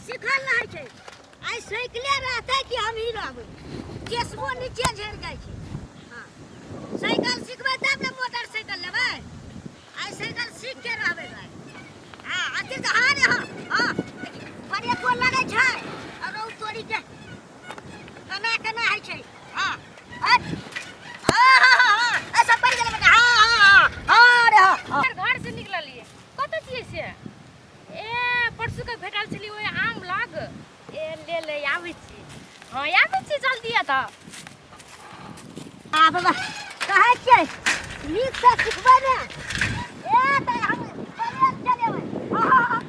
सिखल नहि होइ छै। आइ साइकिले रहतै कि हमही रहबै, केशबो नीचे झड़ि जाइ छै। हँ, साइकिल सिखबै तब ने मोटरसाइकिल लेबै। आइ साइकिल सीख के रहबै भाइ। हँ, अथी तऽ, हँ रे, हँ हँ, ब्रेको लगै छै। आ रौ तोरी के, केना केना होइ छै? हँ, हट, हँ हँ हँ हँ, ऐसा पड़ि गेलै बेटा। हँ हँ हँ हँ रे, हँ हँ। घर से निकललियै, कतऽ छियै से? ए, परसू के भेटल छली ओहि आम लग। ए, ले ले, आबै छी। हँ, आबै छी, जल्दी आ तऽ। आ बाबा, कहै छियै नीकसँ सिखबै ने। ए, तऽ हम प्लेन चलेबै। हँ हँ हँ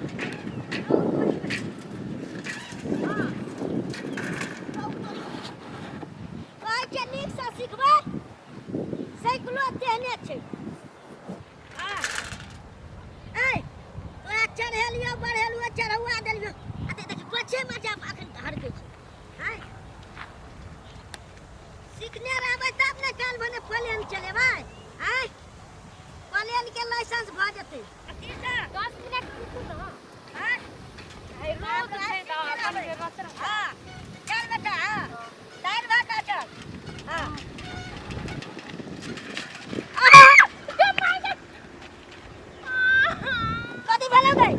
हँ, कहै छियै नीकसँ सिखबै। साइकिलो तेहने छै। हँ, ए, तोरा चढ़ेलियौ, बढ़ेलियौ, चढ़ौआ देलियौ, आ देखी बच्चे मजा अखन हरकै छै। आँय, सीखने रहबै तब ने काल्हि भने प्लेन चलेबै। आँय, प्लेन के लाइसेंस भऽ जेतै। 10 मिनट रुकू ने। आँय, है, रौद छै तऽ अपन के रस। हँ, चल बेटा, हँ, साइड भऽ कऽ चल। हँ, कथी भेलौ गै?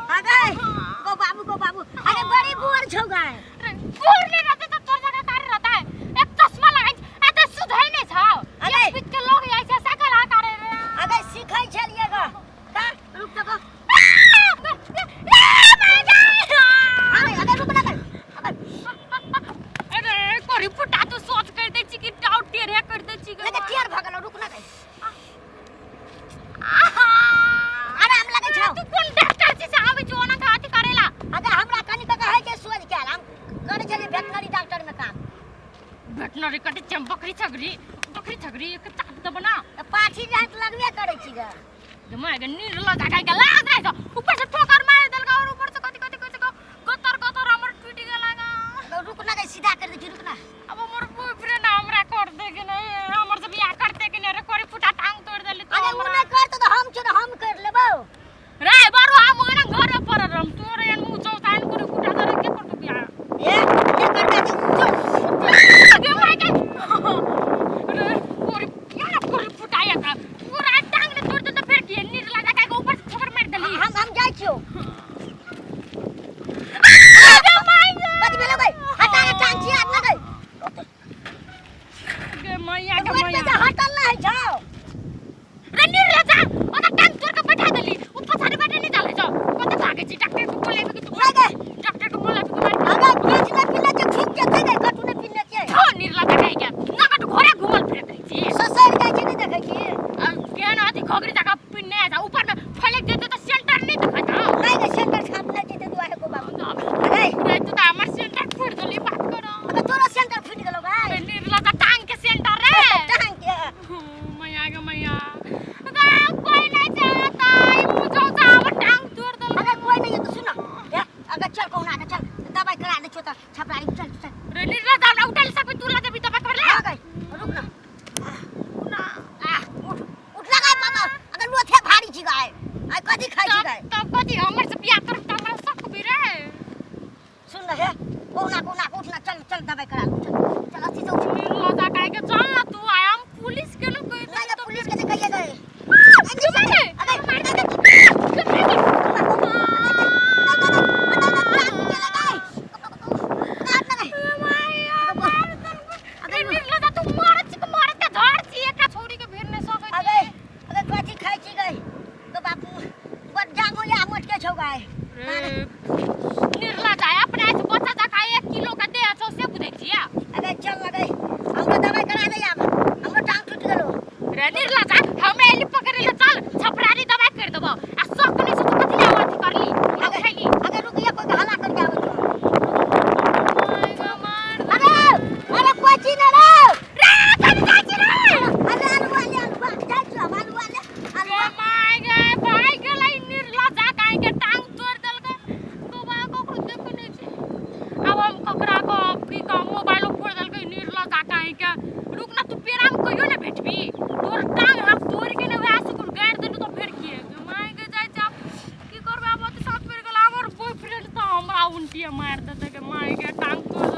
आ गै, गो बाबू, गो बाबू, अरे बड़ी बोर छौ गै। अरे अगे, सीखै छलियै ग, ता रुक त गो। अरे अगे, रुक ना गै। अरे कोरी फुटा, तू सोच कर दै छी कि टाउ टेढ़े कर दै छी? लेकिन टेढ़ भऽ गेलौ, रुक ना गै, आराम लगै छौ। तू कोन डॉक्टर छी से आबै छी ओना के अथी करेला? अगे, हमरा कनि तऽ कहै छै सोझ कयल, हम करै छलियै वेटनरी डॉक्टर मे काम। वेटनरी कटै छी हम? बकरी छगरी, बकरी छगरी एक चाप देबो ना। तऽ पाठी जहाँ तऽ लगबे करै छी ग। माय गे, नीर लगा के लाज रहे छौ। ऊपर से ठोकर मार देलका और ऊपर से कथि कथि कथि गतर गतर हमर टूट गेला गा। अगे रुक ना गै, सीधा कर दै छी, रुक ना। अब हमर बॉयफ्रेंड हमरा कर दे कि नहीं, हमर से बियाह करते कि नहीं? रे कोरी फुटा, टांग तोड़ देली तो। अरे उ हमरा नहि करतौ तऽ हम छोड़, हम कर लेबौ। रे बारू, हम ओना घर में पड़ल रहम, तोरे एहन मुंह चौथान कोरी फुटा दे के करतो बियाह? ए, नहि करतै तऽ चल। गे माय गे, रे कोरी क्या कोरी फुटाया का पूरा टांग ने तोड़ दे तो फिर के नीर लगा के ऊपर से ठोकर मार देली। हम जाइ छियौ। गे माय गे। कथी भेलौ गै? हटा रे, टांग छिया ना गै। गे मैया, गे रोड पे मैया। से हटल ना होइ छौ। रे नीर लगा, ओता टांग तोड़ के बैठा देली, उ पछाड़ी बाटे नहीं डाले छौ। कत भागे छी? डॉक्टर के बोलाबे कि तू? नहीं गै। डॉक्टर के बोलाबे कि मार। अगर बीच में पीने छै, खींच जेतै गै, कटु नहि पीने छै। छौ नीर लगा के के ना कट घोड़े घुमल फिरत रहै छी। ससरि जाइ छै, नहि देखै छी? आ केहन अथी घोघरी जका पिन्ने जा, ऊपर में फलक जेतै तऽ सेंटर नहीं देखत हौ। नहि गै, सेंटर छापने जेतै दुआरे को बाबू। अरे रे, तू तऽ हमर सेंटर फोड़ देली, बात करो। अगर तोरो सेंटर फुटि गेलौ गै? रे नीर लगा, टांग के सेंटर रे। टांग के। मैया गे मैया गा, कोई नहीं चाहता ई मुँह चौथा हमर टांग तोड़ देलक। अगर कोई नहीं है तो सुन ए, अगर चल कहुना के, चल दवाई करा दे छो तऽ छपरारी, चल चल। रे नीर लगा, हमरा उठा ले सकबे तू? ला देबी दवा कर ले। आ गई, रुक ना। ना। आ, उठ उठ लगा बाबा। अगर लोथे भारी छी गाय, आइ कथी खाइ छी गाय? तब कथी हमर से बियाह करब तऽ हमरा शक भी रे। सुन ना हे, कहुना कहुना के उठ ना, चल चल, दवाई करा लू, चल चल, अथी से उठ। नीर लगा काहे के, चल ना तू आय, हम पुलिस के ना कह। नहीं नहीं, पुलिस के कहिए गए। अरे अगर अरे नीर लगा, तू मारत छी कि मारत के धर छी? एकटा छौरी के भेड़ नहीं सकै छी। अगर अगर कथी खाइ छी गई तो बापू, बड जांगो या मोटके छौ गाय। रे निर्ला जाय, अपना से बच्चा जका 1 किलो के देह छौ से बुझै छियै? अगर चल लगै, हमरो दवाई करा दे आब, हमरो टांग टूट गेलो। रे निर्ला जा, हमे एली पकड़े ले, चल छपरारी दवाई कर देबो। आ शक नहीं से तू कथी ले अथी करली? अगर खैली। अगर रुकिए, कोई हल्ला कर के आबै छौ। My गे मार। अरे अरे, कोई चीज नहीं रे। रे चल जाइ छी रे। अरे आलू वाले, आलू जाइ छियौ हम, आलू वाले, आलू। रे my गे, भाग गेलै निर्ला जा, काहे के टांग तोड़ देलकै। बाबा, ककरो देखै नहि छी। आब हम ककरा उल्टिए मारि देतै के माय के टांग तोड़।